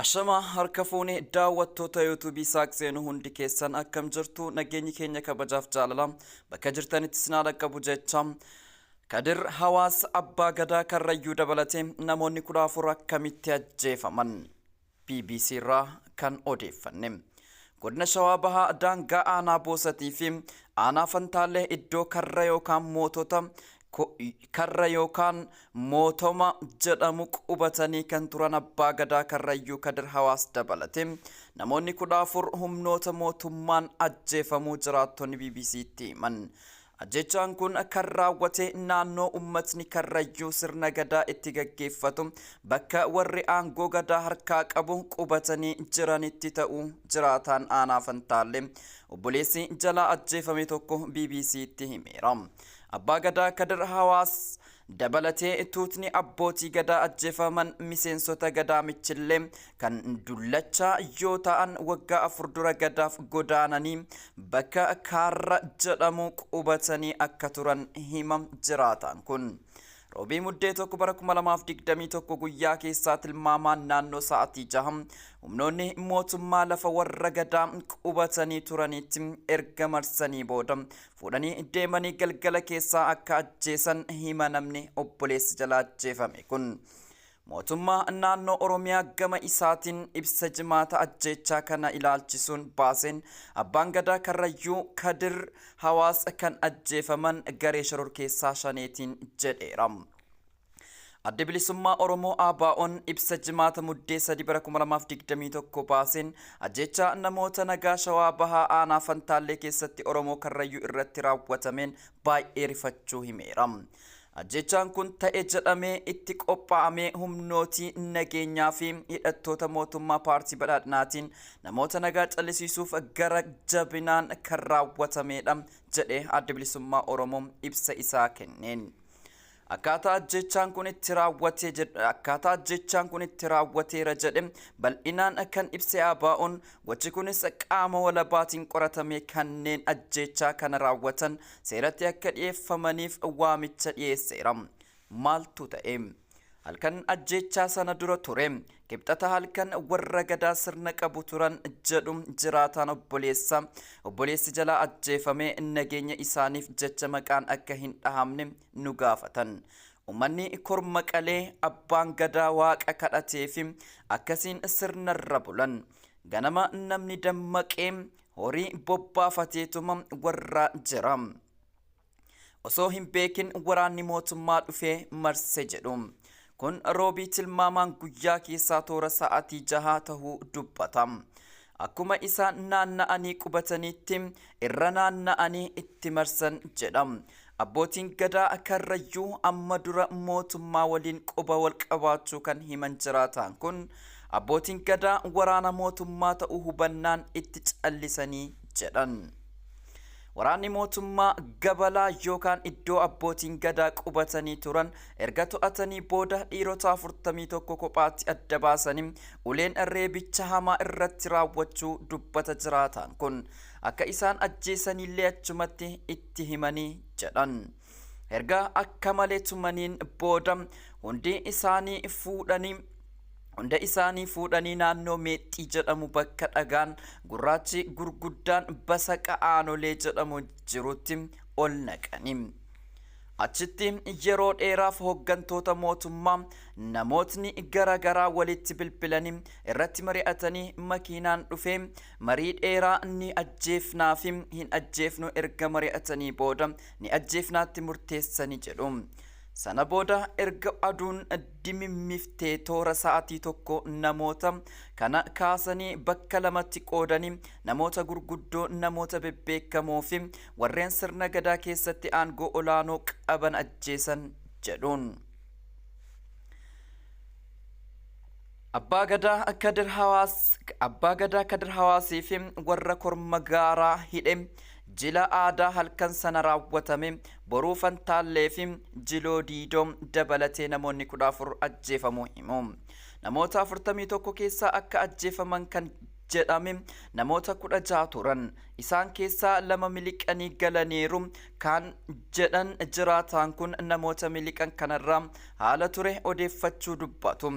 Ashamaa harka fuune daawwattoota yuutuubii Saaq Seenuu hundi keessan akkam jirtu nageenyi keenya kabajaaf jaalala bakka jirtanitti isin haa dhaqqabu jecha Kadir Hawaas Abbaa Gadaa Karrayyuu dabalatee namoonni 14 akkamitti ajjeefaman? Bbc irraa kan odeeffanne. Godina Shawaa Bahaa daangaa aanaa Boosatii fi aanaa Fantaallee iddoo karra yookaan mootota karra yookaan mootoma jedhamu qubatanii kan turan Abbaa Gadaa Karrayyuu Kadir Hawaas dabalatee namoonni 14 humnoota mootummaan ajjeefamuu jiraattonni BBCtti himan. Ajjeechaan kun kan raawwate naannoo ummatni Karrayyuu sirna Gadaa itti gaggeeffatu bakka warri aangoo Gadaa harkaa qabu qubatanii jiranitti ta'uu jiraataan aanaa Fantaallee obboleessi jalaa ajjeefame tokko BBCtti himeera. Abbaa Gadaa Kadir Hawaas dabalatee tuutni abbootii Gadaa ajjeefaman miseensota Gadaa Michillee kan dullachaa yoo ta'an waggaa 4 dura Gadaaf godaananii bakka Kaarra jedhamu qubatanii akka turan hima jiraataan kun. Roobii Muddee 1 bara 2021 guyyaa keessaa tilmaamaan naannoo sa'aatii 6 humnoonni mootummaa lafa warra Gadaa qubatanii turaniitti erga marsanii booda fuudhanii deemanii galgala keessaa akka ajjeesan hima namni obboleessi jalaa ajjeefame kun. Mootummaa naannoo Oromiyaa gama isaatiin ibsa Jimaata ajjeechaa kana ilaalchisuun baaseen Abbaan Gadaa Karrayyuu Kadir Hawaas kan ajjeefaman garee shororkeessaa Shaneetiin jedheera. Addi Bilisummaa Oromoo ABOn ibsa Jimaata Muddee 3 bara 2021 baaseen ajjeechaa namoota nagaa Shawaa Bahaa Aanaa Fantaallee keessatti Oromoo Karrayyuu irratti raawwatameen baay'ee rifachuu himeera. Ajjeechaan kun ta'e jedhamee itti qophaa'amee humnootii nageenyaa fi hidhattoota mootummaa paartii badhaadhinaatiin namoota nagaa callisiisuuf gara jabinaan kan raawwatameedha jedhe Addi Bilisummaa Oromoo ibsa isaa kenneen. Akkaataa ajjeechaan kun itti raawwate akkaataa ajjeechaan kun itti raawwateera jedhe bal'inaan kan ibse ABOn gochi kunis qaama walabaatiin qoratamee kanneen ajjeechaa kana raawwatan seeratti akka dhiyeeffamaniif waamicha dhiyeesseera. Maaltu ta'e? Halkan ajjeechaa sana dura ture. Kibxata halkan warra gadaa sirna qabu turan jedhu jiraataan obboleessa obboleessi jalaa ajjeefame nageenya isaaniif jecha maqaan akka hin dhahamne nu gaafatan. Uummanni korma qalee abbaan gadaa waaqa kadhatee fi akkasiin sirnarra bulan. Ganama namni dammaqee horii bobbaafateetuma warra jira. Osoo hin beekin waraanni mootummaa dhufee marse jedhu. Kun roobii tilmaamaan guyyaa keessaa toora sa'aatii jahaa tahuu dubbata. Akkuma isaan naanna'anii qubataniitti irra naanna'anii itti marsan jedha. Abbootiin Gadaa Karrayyuu amma dura mootummaa waliin quba wal qabaachuu kan himan jiraataan kun, abbootiin Gadaa waraana mootummaa ta'uu hubannaan itti callisanii jedhan. Waraanni mootummaa Gabalaa yookaan iddoo abbootiin Gadaa qubatanii turan erga to'atanii booda dhiirota 41 kophaatti adda baasanii uleen reebicha hamaa irratti raawwachuu dubbata jiraataan kun. Akka isaan ajjeesaniillee achumatti itti himanii jedhan. Erga akka malee tumaniin booda hundi isaanii fuudhanii Hunda isaanii fuudhanii naannoo Meexxii jedhamu bakka dhagaan gurraachi gurguddaan Basaqa Aanolee jedhamu jirutti ol naqani. Achitti yeroo dheeraaf hooggantoota mootummaa namootni gara garaa walitti bilbilanii irratti mari'atanii makiinaan dhufee marii dheeraa ni ajjeefnaa fi hin ajjeefnu erga mari'atanii booda ni ajjeefnaatti murteessani jedhu. Sana booda erga aduun dimimmiftee toora sa'atii tokko namoota kana kaasanii bakka lamatti qoodanii namoota gurguddoo, namoota bebbeekamoo fi warreen sirna Gadaa keessatti aangoo olaanoo qaban ajjeesan jedhuun. Abbaa Gadaa Kadir Hawaas Abbaa Gadaa Kadir Hawaasii fi warra korma gaaraa hidhe jila aadaa halkan sana raawwatame Boruu Fantaallee fi Jiloo Diidoo dabalatee namoonni 14 ajjeefamuu himu. Namoota 41 keessaa akka ajjeefaman kan jedhame namoota 16 turan. Isaan keessaa lama miliqanii galaniiru kan jedhan jiraataan kun namoota miliqan kanarraa haala ture odeeffachuu dubbatu.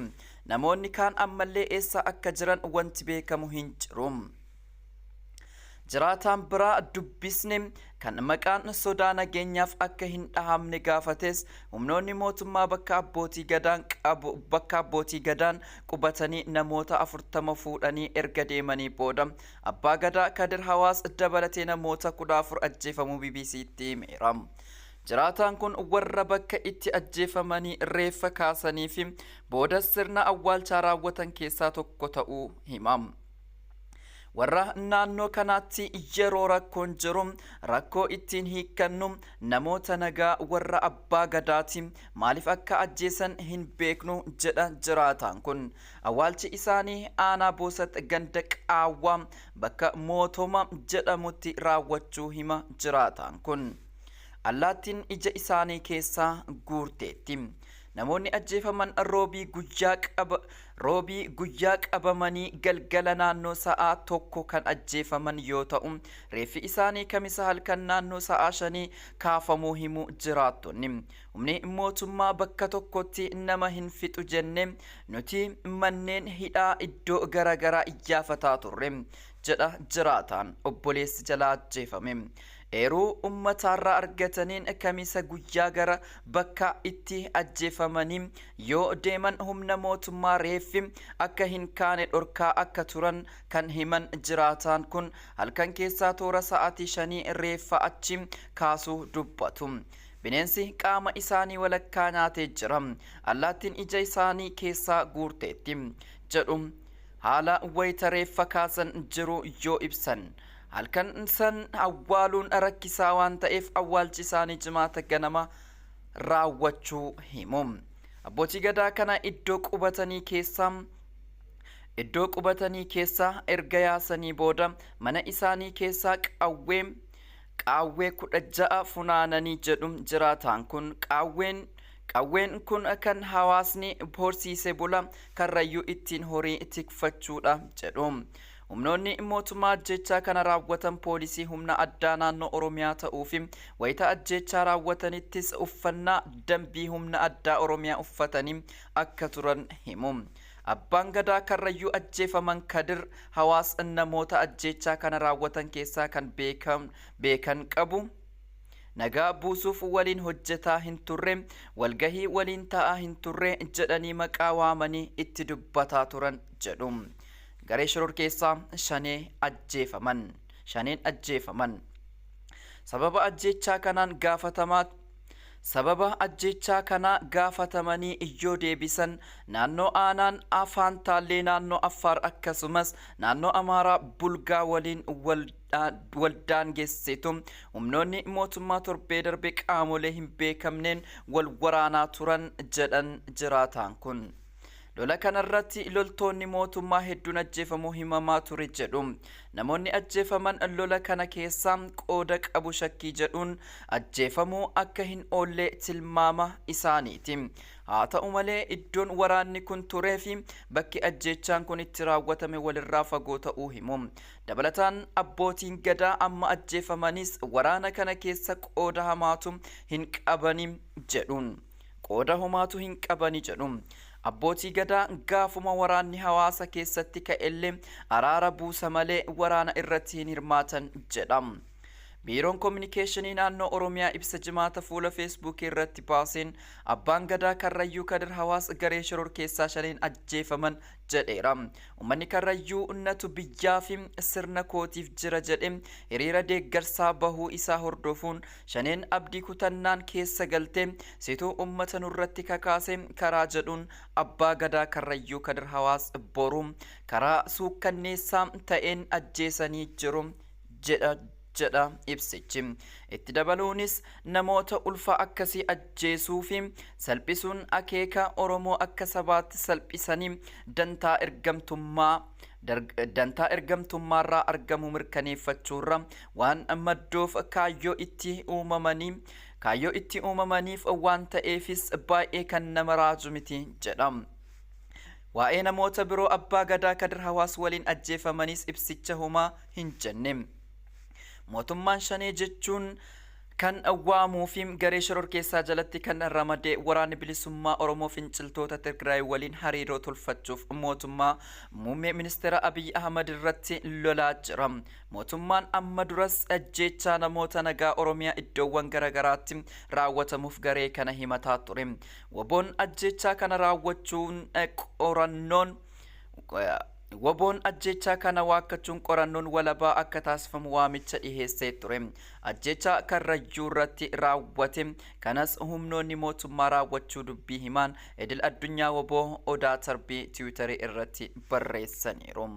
Namoonni kaan ammallee eessa akka jiran wanti beekamu hin jiru. Jiraataan biraa dubbisne kan maqaan sodaa nageenyaaf akka hin dhahamne gaafates humnoonni mootummaa bakka abbootii gadaan qabu bakka abbootii gadaan qubatanii namoota 40 fuudhanii erga deemanii booda Abbaa Gadaa Kadir Hawaas dabalatee namoota 14 ajjeefamuu BBC'tti himeera. Jiraataan kun warra bakka itti ajjeefamanii reeffa kaasanii fi boodas sirna awwaalchaa raawwatan keessaa tokko ta'uu hima. Warra naannoo kanaatti yeroo rakkoon jiru rakkoo ittiin hiikkannu namoota nagaa warra abbaa gadaati maaliif akka ajjeesan hin beeknu jedha jiraataan kun. Awwaalchi isaanii aanaa Boosat ganda Qaawwaa bakka Mootoma jedhamutti raawwachuu hima jiraataan kun. Allaattiin ija isaanii keessaa guurteetti. Namoonni ajjeefaman Roobii guyyaa qaba Roobii guyyaa qabamanii galgala naannoo sa'aa 1 kan ajjeefaman yoo ta'u, reeffi isaanii Kamisa halkan naannoo sa'aa shanii kaafamuu himu jiraattonni. Humni mootummaa bakka tokkotti nama hin fixu jennee nuti manneen hidhaa iddoo garaagaraa iyyaafataa turre, jedha jiraataan obboleessi jalaa ajjeefame. Eeruu ummataarraa argataniin Kamisa guyyaa gara bakka itti ajjeefamanii yoo deeman humna mootummaa reeffi akka hin kaane dhorkaa akka turan kan himan jiraataan kun halkan keessaa toora sa'aatii shanii reeffa achi kaasuu dubbatu. Bineensi qaama isaanii walakkaa nyaatee jira. Allaattiin ija isaanii keessaa guurteetti, jedhu. Haala wayita reeffa kaasan jiru yoo ibsan, halkan san awwaaluun rakkisaa waan ta'eef awwaalchi isaanii Jimaata ganama raawwachuu himu. Abbootii Gadaa kana iddoo qubatanii keessaa iddoo qubatanii keessaa erga yaasanii booda mana isaanii keessaa qawwee qaawwee 16 funaananii jedhu jiraataan kun. Qaawween Qawween kun kan hawaasni horsiise bula Karrayyuu ittiin horii tikfachuudha jedhu. Humnoonni mootummaa ajjeechaa kana raawwatan poolisii humna addaa naannoo Oromiyaa ta'uu fi wayita ajjeechaa raawwatanittis uffannaa dambii humna addaa Oromiyaa uffatanii akka turan himu. Abbaan Gadaa Karrayyuu ajjeefaman Kadir Hawaas namoota ajjeechaa kana raawwatan keessaa kan beekan qabu. Nagaa buusuuf waliin hojjetaa hin turre, walgahii waliin taa'aa hin turre jedhanii maqaa waamanii itti dubbataa turan jedhu. Garee shororkeessaa Shanee ajjeefaman. Shaneen ajjeefaman. Sababa ajjeechaa kanaan gaafatamaa Sababa ajjeechaa kanaa gaafatamanii yoo deebisan naannoo aanaan Afaan Taallee naannoo Affaar akkasumas naannoo Amaaraa Bulgaa waliin wal wal daangessitu humnoonni mootummaa torbee darbe qaamolee hin beekamneen wal waraanaa turan jedhan jiraataan kun. Lola kanarratti loltoonni mootummaa hedduun ajjeefamuu himamaa ture jedhu. Namoonni ajjeefaman lola kana keessaa qooda qabu shakkii jedhuun ajjeefamuu akka hin oolle tilmaama isaaniiti. Haa ta'u malee iddoon waraanni kun tureefi bakki ajjeechaan kun itti raawwatame walirraa fagoo ta'uu himu. Dabalataan abbootiin Gadaa amma ajjeefamanis waraana kana keessa qooda hamaatu hin qabani jedhu. Qooda homaatu hin qabani jedhu. Abbootii Gadaa gaafuma waraanni hawaasa keessatti ka'ellee araara buusa malee waraana irratti hin hirmaatan jedha. Biiroon Kominikeeshinii Naannoo Oromiyaa ibsa Jimaata fuula Feesbuukii irratti baaseen Abbaan Gadaa Karrayyuu Kadir Hawaas garee shororkeessaa Shaneen ajjeefaman jedheera. Ummanni Karrayyuu natu biyyaafi sirna kootiif jira jedhe hiriira deeggarsaa bahuu isaa hordofuun Shaneen abdii kutannaan keessa galtee situ ummata nurratti kakaase karaa jedhuun Abbaa Gadaa Karrayyuu Kadir Hawaas Boruu karaa suukkanneessaa ta'een ajjeesanii jiru jedha jedha ibsichi. Itti dabaluunis namoota ulfa akkasii ajjeesuufi salphisuun akeeka Oromoo akka sabaatti salphisanii dantaa ergamtummaa dantaa ergamtummaarraa argamu mirkaneeffachuurra waan madduuf kaayyoo itti uumamanii kaayyoo itti uumamaniif waan ta'eefis baay'ee kan nama raaju miti jedha. Waa'ee namoota biroo Abbaa Gadaa Kadir Hawaas waliin ajjeefamaniis ibsicha homaa hin jenne. Mootummaan Shanee jechuun Kan waamuu fi garee shororkeessaa jalatti kan ramade Waraanni Bilisummaa Oromoo finciltoota Tigraay waliin hariiroo tolfachuuf mootummaa Muummee Ministeera Abiy Ahmad irratti lolaa jira. Mootummaan amma duras ajjeechaa namoota nagaa Oromiyaa iddoowwan garagaraatti raawwatamuuf garee kana himataa ture. Wbo'n ajjeechaa kana raawwachuun qorannoon Wbo'n ajjeechaa kana waakkachuun qorannoon walabaa akka taasifamu waamicha dhiheessee ture. Ajjeechaa Karrayyuurratti raawwate kanas humnoonni mootummaa raawwachuu dubbii himaan idil addunyaa wbo Odaa Tarbii Tiwiitarii irratti barreessaniiru.